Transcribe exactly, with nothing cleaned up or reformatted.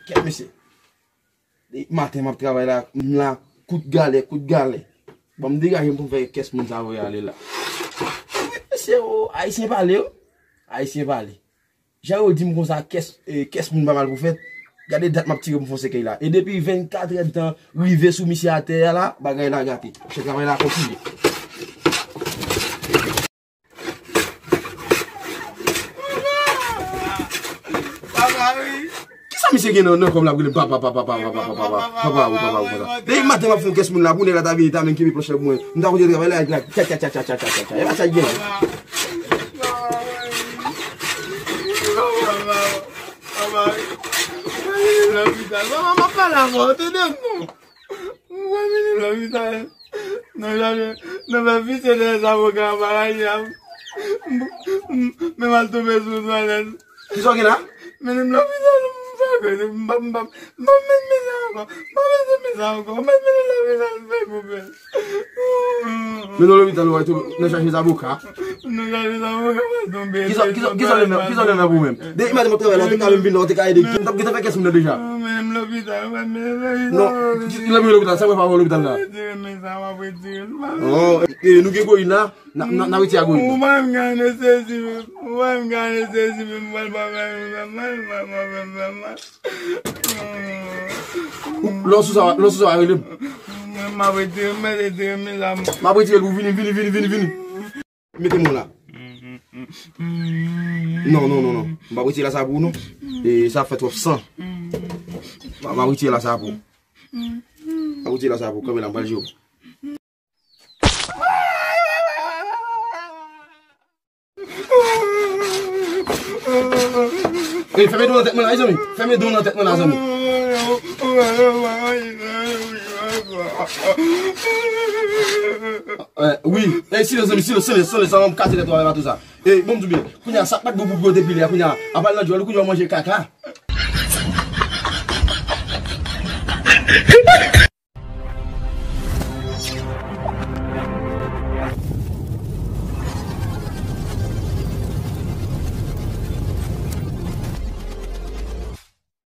Kèt mesye. Depi maten m ap travay la, m la, kout galè, kout galè. Bon, m degaje m pou m fè kès moun sa voye ale la. Mesye, o, Ayisyen pale, o. Ayisyen pale. Jan yo di m konsa, kès, eh, kès moun pa mal pou fèt. Gade dat m ap tire pou m fè sekèy la. E depi vennkat èdtan rive sou misye atè a la, bagay la gate. Chèf travay la kontinye. Kisa misye gen nan, nan kòm la pou li papa, papa, papa, papa, papa, papa, papa, papa, papa, papa. Depi maten m ap fè yon kès moun la, pou nèg la ta vini, ta menm kenbe pòch mwen. M ta kontinye travay la, la, tcha, tcha, tcha. E pa sa k gen. Papa, papa, lopital. Papa, m ap pale avè w, tande m non. Mwen mennen lopital. Nan jade, nan fè visye dèyè zaboka an pa raje a. Men m al tonbe sou zòn lè. Kisa w gen la? Mennen m lopital, m fè kòz, m pa, m pa, m pa met men sa ankò. M pa met men sa ankò. M pa mennen lopital, m fè koupel. Mennen lopital, w tou, nan chache zaboka. Nou gade sa mwen kapab tonbe. Kisa, kisa, kisa w lè nan, kisa w lè nan pou mwen? De, imajine mwen travay la, w te ka menm vin la, w te ka ede. M t ap gentan fè kès moun nan deja. Mwen menm lopital, mwen menm lopital. Non, ki, ki lè mwen lopital, sa mwen pa wè lopital la. Mwen te renmen sa, m ap retire l. Oh, e, e, nou gen goyin la, n a, n a, n a retire goyin. Ou pa m gen anestezi menm, ou pa m gen anestezi menm, mwen pa fè m fè mal, mwen pa fè m fè mal. Lè w sou sa, lè w sou sa, rele m. M ap retire, m ap retire, mezanmi. M ap retire l pou vini, vini, vini, vini, vini. Mete men w la. Non, non, non, non. M p ap retire la sa pou ou, non. E sa ap fè twòp san. M ap retire la sa pou ou. M ap retire la sa pou ou. Kanpe la, m pral jwe w. Ey, fèmen do nan tèt mwen la, wi, zanmi. Fèmen do nan tèt mwen la, zanmi. Eh, wi. Ey, silans, zanmi, silans, silans, silans, sa m kase tèt ou avè mato sa. Ey, bon, m di w byen. Kounye a, sa k pa t bon pou bwè depi lè a, kounye a, apa l nan djòl, kounye a w manje kaka.